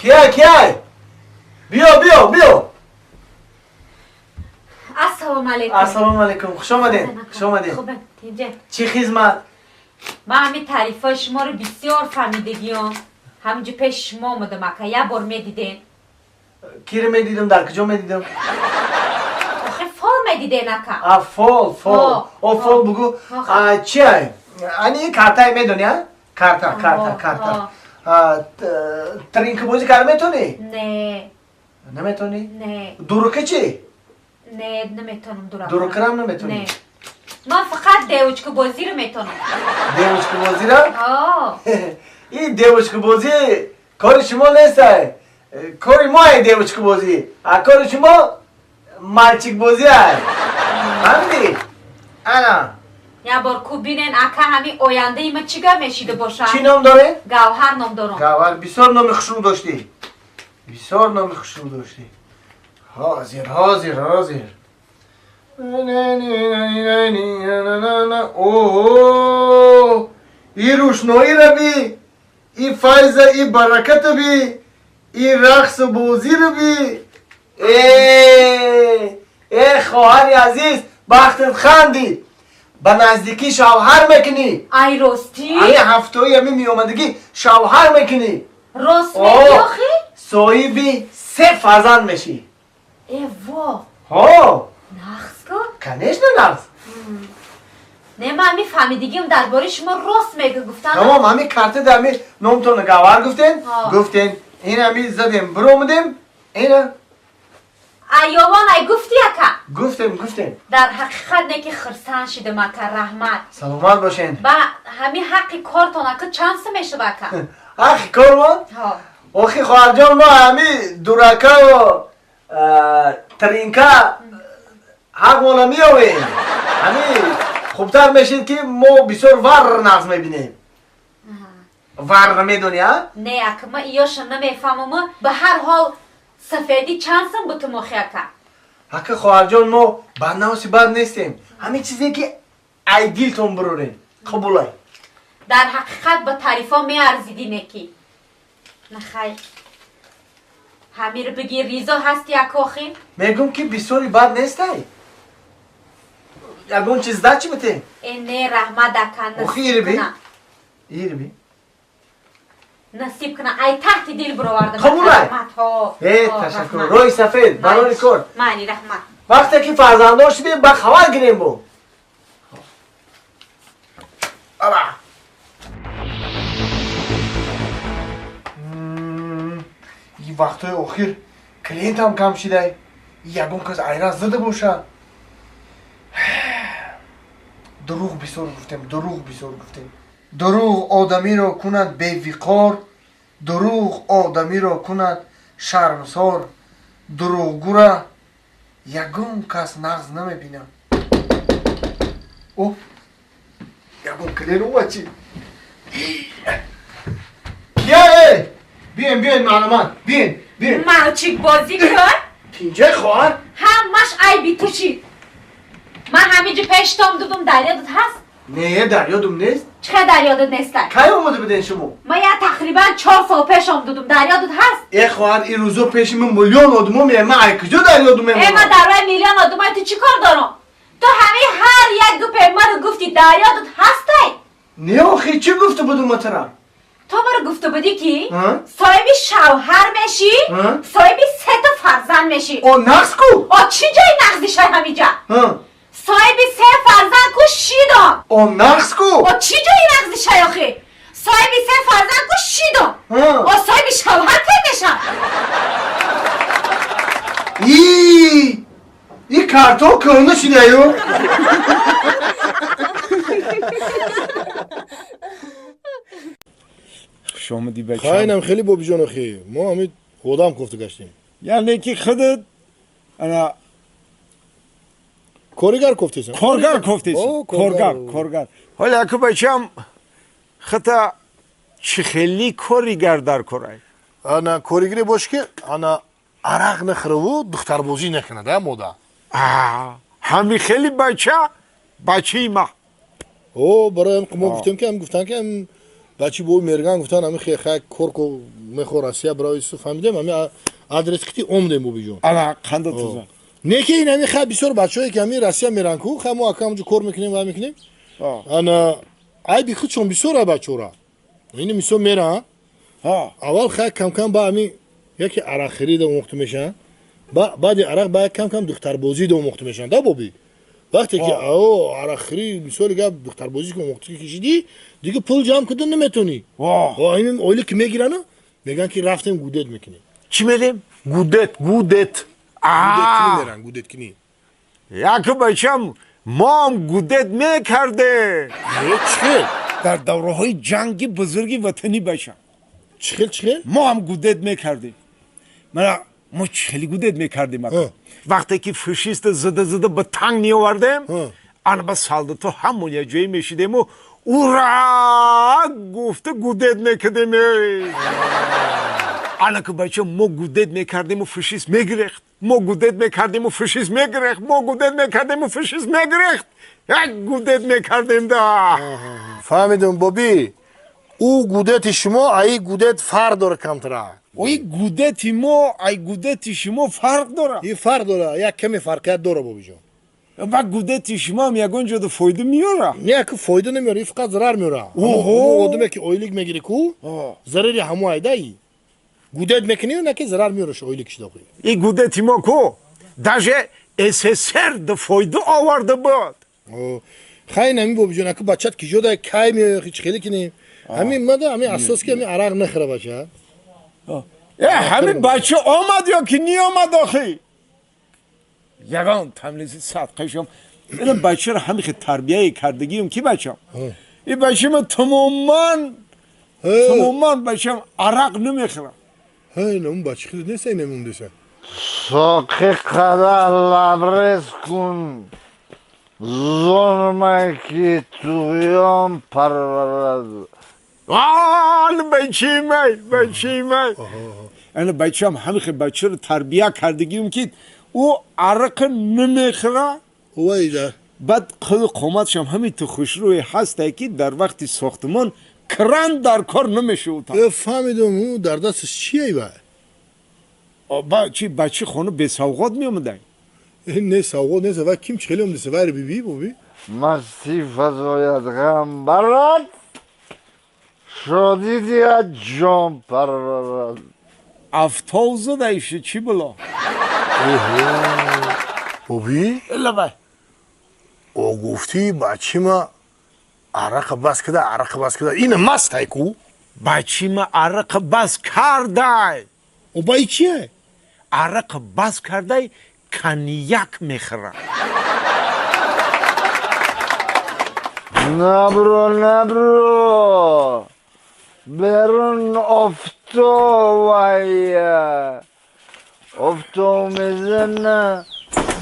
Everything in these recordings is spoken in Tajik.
Кия, кия? Биё, биё, биё. Ассалому алайкум. Ассалому алайкум. Хуш омадед. Хуш омадед. Хуб, тинҷе. Чӣ хизмат? Ман ҳамин таърифҳои шуморо бисёр фаҳмидагиём. Ҳаминҷо пеши шумо омадам, ака. Як бор медидем. Киро медидам, дар куҷо медидам? Охе фол медиден, ака. А, фол, фол. О, фол бугу. А, чи ай? Ани картай медони, а? Карта, карта, карта. Тринка бозӣ карда метонӣ? Не. Наметонӣ? Не. Дурука чи? Не, наметонам дурака. Дурукарам наметонӣ? Не. Ман фақат девочка бозиро метонам. Девочка бозиро? О. И девочка бозӣ кори шумо нест, ай. Кори мо ай девочка бозӣ. А кори шумо мальчик бозӣ ай. Фаҳмидӣ? Ана. Як бор ку бинен, ака, ҳамин ояндаи ма чӣ гап мешида бошад? Чӣ ном доред? Гавҳар ном дорам. Гавҳар, бисёр номи хушрӯ доштӣ. Бисёр номи хушрӯ доштӣ. Ҳозир, ҳозир, ҳозир. Оҳо! И рӯшноиро би, и файза, и бараката би, и рақсу бозиро би. Э, хоҳари азиз, бахтат хандид. Ба наздикӣ шавҳар мекунӣ. Ай, ростӣ? Ами ҳафтои ами меомадагӣ шавҳар мекунӣ. Рост мегӣ, охи? Соҳиби се фарзанд мешӣ. Э, во! Ҳо. Нағз ку? Конечно, нағз. Не, ман ҳамин фаҳмидагиам дар бораи шумо рост мега гуфтан. Тамом, ҳами карта дар ҳами номтонро Гавҳар гуфтен, гуфтен, ин ҳами задем, биромадем, ина. Айёвон ай гуфти, ака? Гуфтем, гуфтем. Дар ҳақиқат не ки хурсанд шидам, ака, раҳмат. Саломат бошен. Ба ҳамин ҳаққи кортон, ака, чанд сум мешава, ака? Ҳаққи кормон? Ҳо. Охи, хоҳарҷон, мо ҳами дуракаву тринка ҳақмона меёвем. Ҳами хубтар мешид, ки мо бисёр вар нағз мебинем. Вар медони, а? Не, ака, ма иёша намефаҳмам. Ба ҳар ҳол, сафедӣ чанд сум бутум, охи, ака? Ака, хоҳарҷон, мо ба навси бад нестем. Ҳамин чизе ки ай дилтон бирорем, қабулай. Дар ҳақиқат ба таърифҳо меарзидӣ, неки. Нахай, ҳамиро бигир, ризо ҳасти, ака, охи? Мегӯм, ки бисёри бад нестай. Ягон чиз да чӣ бите? Э, не, раҳмат, ака. Охи, насиб ириби. куна. Ириби. Насиб куна, ай таҳти дил бировардам. Қабулай? Раҳмат, ҳо. Э, Ҳо, ташаккур. раҳмат. Роҳи сафед, барори кор. Майли, раҳмат. Вақте ки фарзанддор шудем, ба хабар гирем бо. Ала. И вақтҳои охир клиентам кам шидай. Ягон кас айран зада боша. Дурӯғ бисёр гуфтем, дурӯғ бисёр гуфтем. Дурӯғ одамиро кунад бевиқор, дурӯғ одамиро кунад шармсор. Дурӯғгӯра ягон кас нағз намебинад. О, ягон клиент омад чи? Кия, э? Биен, биен, маълумат, биен, биен. Мальчик бозӣ кун. Тинҷай, хоҳар? Ҳамаш айби ту шид. Ман ҳаминҷо пештом дудум, дар ёдат ҳаст? Не, дар ёдум нест. Чӣ қадар дар ёдат нестай? Кай омода буден шумо? Ман я тақрибан 4 сол пеш омдудум, дар ёдат ҳаст? Э, хоҳар, ин рӯзо пеши ман миллион одумо меяд, ман ай куҷо дар ёдум Э, ман мемонам? дар рӯи миллион одумои ту чӣ кор дорам? Ту ҳамин ҳар як гупе маро гуфтӣ, дар ёдат ҳастай? Не, охи, чӣ гуфта будум ма тара? Ту маро гуфта будӣ, ки Ҳа? соҳиби шавҳар мешӣ, Ҳа? соҳиби сета фарзанд мешӣ. О, нағз ку? О, чӣ ҷои нағзишай ҳамиҷа? Ҳа? Соҳиби се фарзанд ку шидам. О, нағз ку? О, чӣ ҷои нағзишай, охи? Соҳиби се фарзанд ку шидам. Ҳа? О, соҳиби шавҳар кай мешам? И и картон кӯҳна шидаю. Хуш омадӣ, бачам. Хайнам хеле, бобиҷон, охи мо ҳамин одам кофта гаштем. Яъне ки худат ана коригар кофтесам. Коргар кофтеси? О, коргар. Коргар. Коргар. Ҳоли аку, бачам, хата чӣ хели коригар дар корай? Ана коригире бош, ки ана арақ нахӯраву духтарбозӣ накунад, а мода. Ҳами хели бача бачаи ма. О, барои ҳам мо гуфтем, ки ҳам гуфтан, ки ҳам Бачи бо мерган гуфтан ами хе кор ко мехо Россия барои су фаҳмидем ами адрес кити омдем бобиҷон. Ана қанда туза. Не ки ин ами хе бисёр бачаҳое ки ами Россия меран ку хе мо ака ҳамҷо кор мекунем ва мекунем. Ана айби худшон бисёр ай бачаҳора. Ин мисол меран. Аввал хе кам-кам ба ами яке арақхӯрӣ да омӯхта мешаванд. Баъди арақ ба кам-кам духтарбозӣ да омӯхта мешаванд, да боби? Вақте ки арақхӯрӣ мисоли гап духтарбозӣ ки омӯхта кишидӣ, дига пул ҷамъ кардан наметавонӣ. Ин оила ки мегиранд, мегӯянд ки рафтем гудет мекунем. Чӣ мерем? Гудет, гудет. Гудеткунӣ меран, гудеткунӣ. Яке бачам моам гудет мекардем. Чӣ хел? Дар давраҳои ҷанги бузурги ватанӣ бачам. Чӣ хел, чӣ хел? Мо ҳам гудет мекардем. Мана мо хеле гудет мекардем. Вақте ки фашист зада-зада ба танк меовардем, ана ба солдато ҳамон як ҷое мешидему ура гуфта гудет мекардем. Ана ки бача мо гудет мекардему фашист мегирехт. Мо гудет мекардему фашист мегирехт. Мо гудет мекардему фашист мегирехт. Як гудет мекардем да. Фаҳмидем боби. Ӯ гудети шумо аи гудет фарқ дора камтара. Ои гудети мо ай гудети шумо фарқ дора. И фарқ дора, як каме фарқият дора бобиҷон. Ба гудети шумо ягон ҷода фоида меёра? Не, ки фоида намеёра, фақат зарар меёра. Ҳамо одаме ки ойлик мегири ку, зарари ҳамо айдаи. Гудет мекунӣ, на ки зарар меёраш ойлик шида хуи. И гудети мо ку, даже СССР да фоида оварда буд. Хай нами бобиҷон, аку бачат ки ҷода кай меёхи чӣ хеле кинем. Ҳамин мада ҳамин асос ки ҳамин арақ нахӯра бача. Ҳамин бача омад ё ки ниомад охи? Ягон тамлиси садқашам. Ина бачаро ҳамин хел тарбияи кардагием ки бачам? Ин бачама тамоман тамоман бачам арақ намехӯрад. Ҳай, он бача хеле нест, ин намондеса. Соқи қадар лабрез кун. Зонмай ки туғён парварад. Ан бачимай, бачимай. Ана бачам ҳамин хел бачаро тарбия кардагием ки ӯ арақа намехӯрад. Вайда. Баъд қаду қоматшам ҳамин ту хушрӯе ҳастае ки дар вақти сохтмон кран дар кор намешавад. Фаҳмидам, ӯ дар дасташ чие вай? Ба чи бачи хона бесавғот меомадай? Не савғот нест, вай ким чӣ хеле омадеса, вайро биби боби? Масти фазояд ғам барад, шодӣ диҳад ҷон парварад. Афтол задаиши чӣ бало? Боби? Лабай. О гуфтӣ бачима арақа бас када, арақа бас када. Ина мастай ку? Бачима арақа бас кардай. О бай чие? Арақа бас кардай, коньяк мехӯрад. Набро, набро. Берун офтобая. Офтоб мезана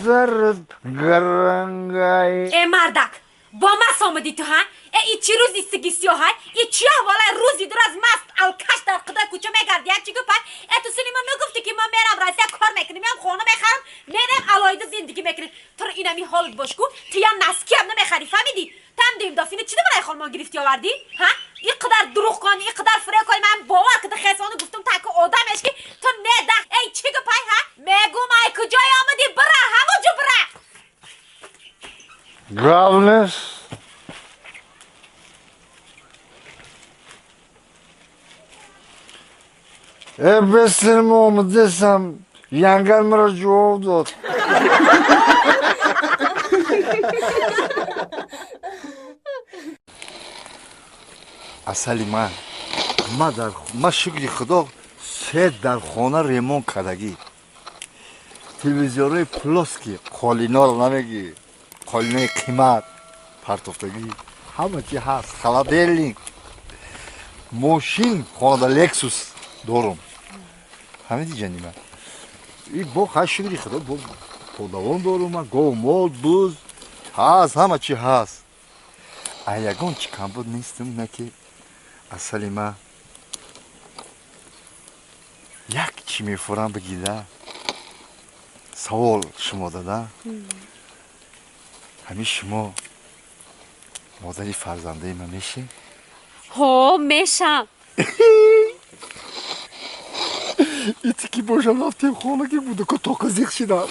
сарат гарангай. Э мардак, бо мас омадӣ ту ҳа? Э и чӣ рӯзи сиги сиёҳай? И чӣ аҳволай рӯзи дур аз маст алкаш дар қидай кӯча мегарди? Як чӣ гапай? Э ту сини ман нагуфтӣ ки ман мерам Россия кор мекунем, ям хона мехарам, мерем алоҳида зиндагӣ мекунем. Туро инами ҳолат бош ку, ту ям наскиам намехарӣ, фаҳмидӣ? Там дим дофина чӣ барои холмон гирифтӣ овардӣ? Ҳа? И қадар дурӯғ кон, и қадар фиреб кон, ман бовар кида хесону гуфтум таки одамеш ки ту не да. Эй чӣ гапай ҳа? Мегум ай куҷой омадӣ? Бира, ҳамонҷо бира. Гап нест. Э бесирмо омадесам, янгар маро ҷавоб дод. Асали ман, ма шукри худо се дар хона ремонт кардагӣ. Телевизорҳои плоски, қолиноро намегӣ, қолинои қимат партофтагӣ, ҳама чи ҳаст, холодильник, мошин хонада Лексус дорум. Фаҳмидӣ ҷани ман? И бо ха шукри худо бо подавон дорум ман, гов, мол, буз ҳаст, ҳама чи ҳаст. А ягон чи камбуд нестам, на ки асали ман як чи мефурам бигида. Савол шумо дада. Ҳамин шумо модари фарзандаи ман мешед? Ҳо, мешам. Ити ки бошам рафтем хона ки буду ко тока зиқ шидам.